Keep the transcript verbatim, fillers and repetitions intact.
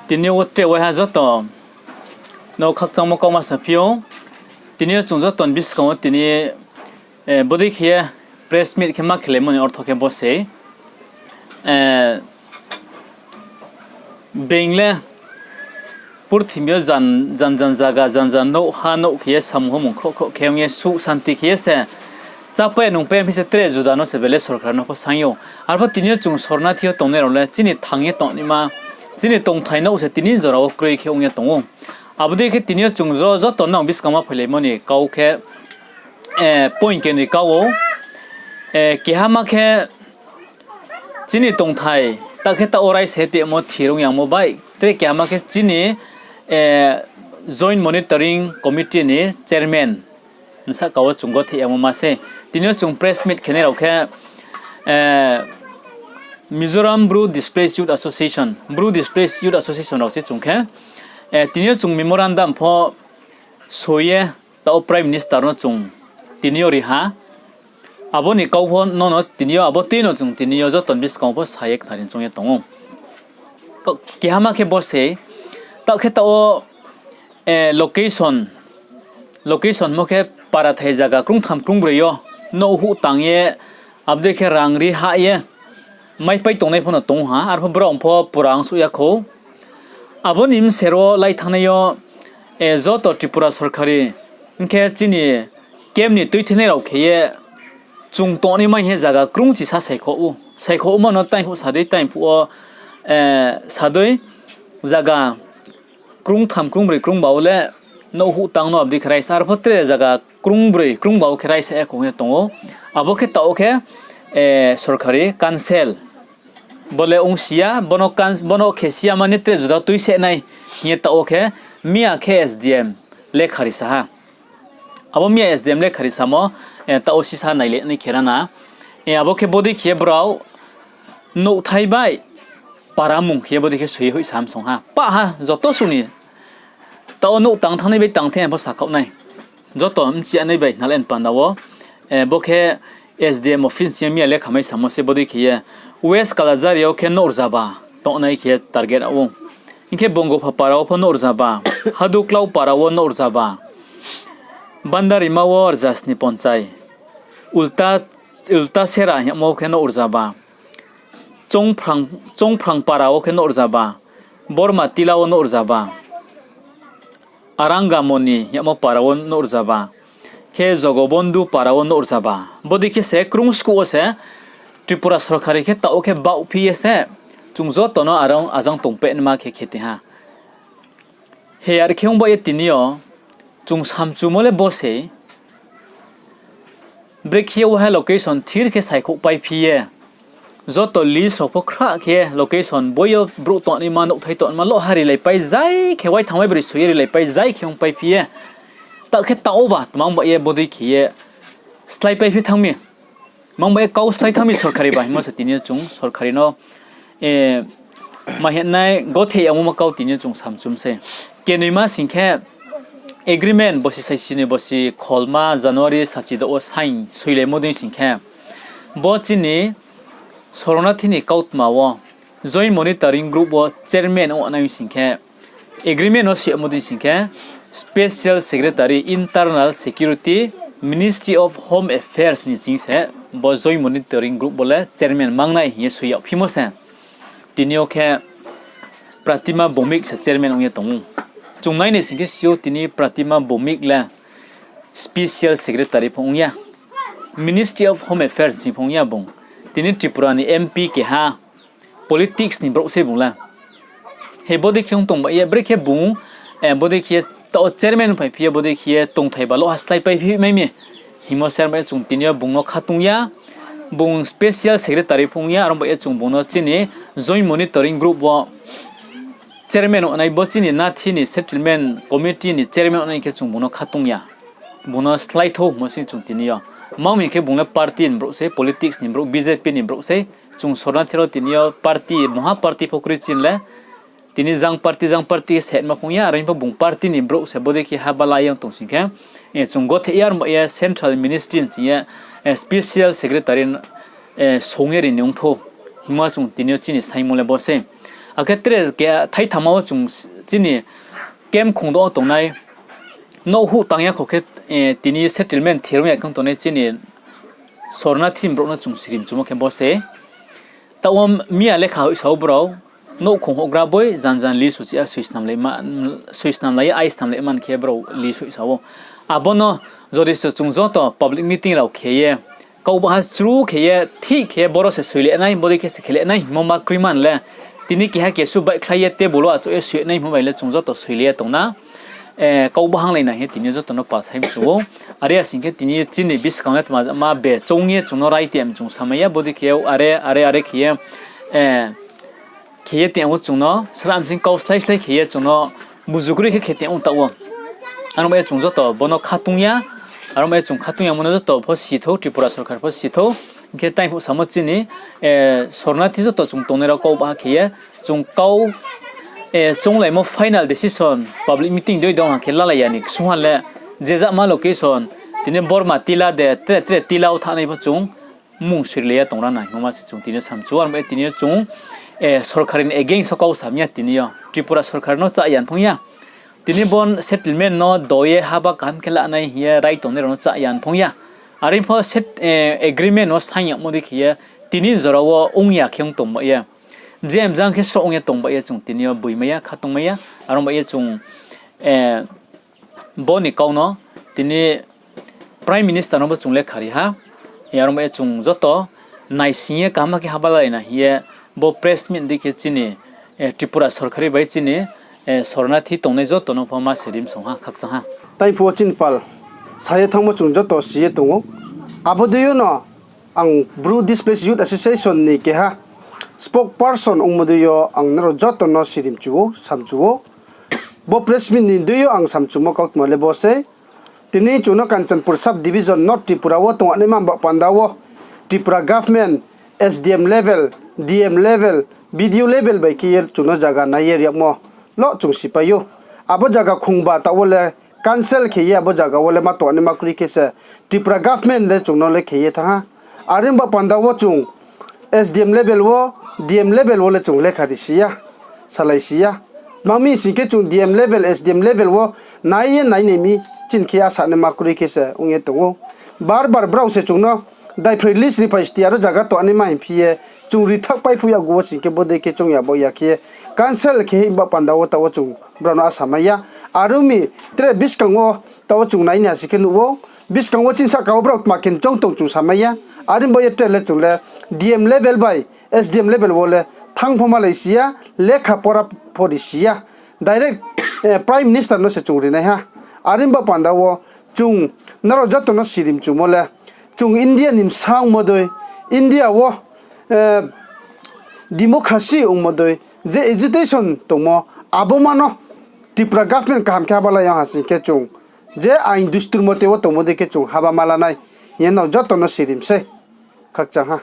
Tini yo tre waiha joto no khakchangmo kauma saphi ou. Tini yo chung joto ni buskang wo tini bodei khe ye press meet khe ma khelaimo ni ortho khe bo se, being le purthimbi yo jan jan zaga, jan jan nouh ha nouh khe ye samung homung khrouh khrouh khe ong ye suh santi khe ye se chápai nungpai phi se tre juda no se bele sorkar no pho saing ou. Arpho tini yo chung sornathi yo tongnai rao le chini thang ye tongnaima, chini tongthai nouh se tini jora wo kroi khe ong ye tong ou. Abo dei khe tini yo chung joto nang buskang ma phailaimo ni kau khe, point kenoi kau ou. Kehama khe chini tongthai, taoh khe taoh wo raisa ye tongmo thir ong yangmo bai, tre kehama khe chini Joint Monitoring Committee ni chairman bsahka wo chung gotheh yangmo ma se. Tini yo chung press meet khenai rao khe Mizoram Bru Displaced Youth Association, Bru Displaced Youth Association rao se chung khe, tini yo chung memorandum pho soi ye taoh wo Prime Minister no chung tini yo ri ha. Abo ni kau pho nono tini yo, abo tui no chung tini yo joto ni buskang pho sa ye khnari choung ye tong ou. Kehama khe bo se, taoh khe taoh wo location, location mo khe parathai zaga krungtham krungbroi yo nouh huh tang ye, abo dei khe rang ri hah ye maipai tongnai pho no tong ha, arpho brao pho pura ongsuh ya khou. Abo ni bser wo lai thanngnai yo joto Tripura sorkari, hing khe chini camp ni tuithenai rao khe ye chung tongnaima hing ye zaga krungchisa saikhouh ou. Saikhouhmo no taingphuh sa dei, taingphuh wo sa dei, zaga krungtham krungbroi krungba wo le nouh huh tang no abo dei khe raisa, arpho tre zaga krungbroi krungba wo khe raisa ya khou hing ye tong ou. Abo khe taoh wo khe sorkari cancel. Bo le ongsi ya, bono khe si ya mani tre juda tuiseh nai hing ye taoh wo khe miya khe S D M lekha risa ha. Abo miya S D M lekha risamo, taoh wo sisa nailai nai khe rana. Abo khe bodei khe ye brao nouhthai bai paramung khe ye bodei khe soi ye hoih sam song ha. Pah ha, joto sung ni taoh wo nouh tang thanngnai bai tang thai pho sakhaoh nai. Joto bchi ya nai bai nalen panda wo. Bo khe S D M office ni miya lekha mai samo se bodei khe ye. West Kalajari yo khe nouh rzaba tongnai khe target ou. Hing khe Bongopha para wo pho nouh rzaba, Haduklau para wo nouh rzaba, Bandarima wo rzasni ponchai, Ulta, Ultasera hingmo khe nouh rzaba, Chongphrang, Chongphrang para wo khe nouh rzaba, Borma Tila wo nouh rzaba, Arangamoni hingmo para wo nouh rzaba, khe Jogobondhu para wo nouh rzaba. Bodei khe se krung skuh wo se Tripura sorkari khe taoh wo khe baohphi ye se chung joto no arang ajang tongpehnaima khe khe ti ha. He ar khe ong ba ye tini yo chung samchumo le bo se. Brekhe ye waha location thir khe saikhouh paiphi ye, joto list rao pho khrah khe location boi yo brouh tongnaima, nouhthai tongnaima, loh ha rilaipai zai khe, waithang waibroi soi ye rilaipai zai khe ongpaiphi ye. Taoh khe taoh wo ba tmang ba ye bodei khe ye slái paiphi thanng mi. Mang ba ye kau slái thanng mi sorkari ba hingmo se tini yo chung sorkari no, ma hinai gotheh yagmo ma kau tini yo chung samchum se. Kenoima sing khe agreement bosi saisi ni bosi kholma January sachi douh wo sign soilaimo dei sing khe, bo chini sornathi ni kautma wo Joint Monitoring Group wo chairman ong nai sing khe, agreement no simo dei sing khe, Special Secretary Internal Security, Ministry of Home Affairs ni ching se bo Joint Monitoring Group wo le chairman mang nai hing ye soi yagphimo se. Tini yo khe Pratima Bhowmik se chairman ong ye tong ou. Chung nai ni sing khe si ou tini Pratima Bhowmik le Special Secretary pho ong ya, Ministry of Home Affairs ni ching pho ong ya bung. Tini Tripura ni M P keha, politics ni brouh se bung le. He bodei khe ong tong ba ye, brekhe bung, bodei khe ye taoh chairman phaiphi ye, bodei khe ye tongthai ba loh ha slái paiphi mai mi hingmo se, aro ba ye chung tini yo bung no khatung ya, bung special secretary pho ong ya, aro ba ye chung bung no chini Joint Monitoring Group wo chairman ong nai, bo chini nathi ni settlement committee ni chairman ong nai khe chung bung no khatung ya. Bung no slái thou hingmo se chung tini yo. Mang mi khe bung le party ni brouh se, politics ni brouh, B J P ni brouh se. Chung sornathi rao tini yo party, mungha party pho kroi chini le. Tini jang party, jang party khe se ma phung ya, aro hing pho bung party ni brouh se bodei khe haba la ye tong sing khe, chung gotheh ya, aro ba ye central ministry ni ching ye, special secretary song ye ri ni ong thou hingmo chung tini yo chini saingmo le bo se. Akhe tre keha thaitham wo chung chini camp khongdouh wo tongnai, nouh huh tang ya kho khe, tini settlement thirong ya khe tongnai chini sornathi brouh no chung sirimchumo khe bo se. Taoh wo miya lekha hoihsa wo brao nouhkhong houhgra boi jan jan list uchih ya, soisnamlai ye, aisnamlai man khe brao list hoihsa ou. Abo no jodi se chung joto public meeting rao khe ye, kau baha chru khe ye, thik khe ye, boro se soilai nai, bodei khe se khelai nai hingmo ma kroima le, tini keha kesu baihkhlai ye table wo achouh ye soilai nai hingmo bai le chung joto soilai ye tong na. Kau bahanglai nai hing ye tini yo joto no pal sai mchu ou. Are ya sing khe tini chini buskang le tma ma be choung ye chung no rai ti mchung samai ya, bodei khe are, are, are khe ye, khe ye tong ou chung no, sra msing kau slái slái khe ye chung no buzu kroi khe khe tong ou taoh wo. Aro bai ye chung joto bo no khatung ya, aro bai ye chung khatung yamo no joto pho si thou, Tripura sorkar pho si thou. Hing khe tai phuh samo chini sornathi joto chung tongnai rao kau baha khe ye, chung kau chounglaimo final decision public meeting dei dong ha khe lalai ya ni ksung ha le, je jama location, tini Borma tila de, tre tre tila wo thanngnai pho chung mung soilai ye tongra nai hingmo ma se chung tini yo samchu ou. Aro bai ye tini yo chung sorkar ni against wo kau sam ya tini yo. Tripura sorkar no chá ya ni phong ya. Tini bo settlement no do ye haba kaham khe lanai hing ye rai tongnai rao no chá ya ni phong ya. Are pho agreement wo saing yagmo dei khe ye tini jora wo ong ya khe ong tong ba ye. Bje mjang khe sroh ong ye tong ba ye chung tini yo boimai ya, khatungmai ya. Aro bai ye chung bo ni kau no tini Prime Minister no bo chung lekha ri ha. Aro bai ye chung joto naising ye kaham khe haba lalai na hing ye bo press meet dei khe chini Tripura sorkari bai chini sornathi tongnai joto no pho ma se rimsong ha, khakchang ha. Tai phuh wo chini pal sa ye thanngmo chung joto si ye tong ou. Abo dei yo no ang Bru Displaced Youth Association ni keha spokesperson ongmo dei yo ang nrao joto no sirimchu ou, samchu ou. Bo press meet ni dei yo ang samchumo kautma le bo sei. Tini chung no Kanchanpur sub division North Tripura wo tongnaima ba panda wo Tripura government, S D M level, D M level, B D O level bai khe ye chung no zaga nai ye riagmo lo chung sipai ou. Abo zaga khongba taoh wo le cancel khe ye abo zaga wo le ma tongnaima kroi khe se Tripura government le chung no le khe ye thanng ha. Are ba panda wo chung S D M level wo, D M level wo le chung lekha ri si ya, salai si ya. Tma mi sing khe chung D M level, S D M level wo nai ye nai nai mi chini khe asa naima kroi khe se ong ye tong ou. Bar bar brao se chung no daiphroi list riphai sti aro zaga tongnaima hing phi ye chung ri thak pai phuh ya gu wo sing khe bodei khe chung ya bo ya khe cancel khe hing ba panda wo taoh wo chung brao no asa mai ya. Are ong mi tre buskang wo taoh wo chung nai ni ha sing khe nuh ou. Buskang wo chini sahka wo brao tma khe choung tong chung samai ya. Are ba ye tre le chung le D M level bai S D M level wo le thanng pho malai si ya, lekha pora pho ri si ya. Direct Prime Minister no se chung ri nai ha. Are ba panda wo chung nrao joto no sirimchumo le chung India ni bsa ongmo dei, India wo democracy ongmo dei, je agitation tongmo, abo ma no Tripura government kaham khe haba lai ya ha sing khe chung je ain dustur mote wo tongmo dei khe chung haba ma la nai hing ye nrao joto no sirim sei. Khakchang ha.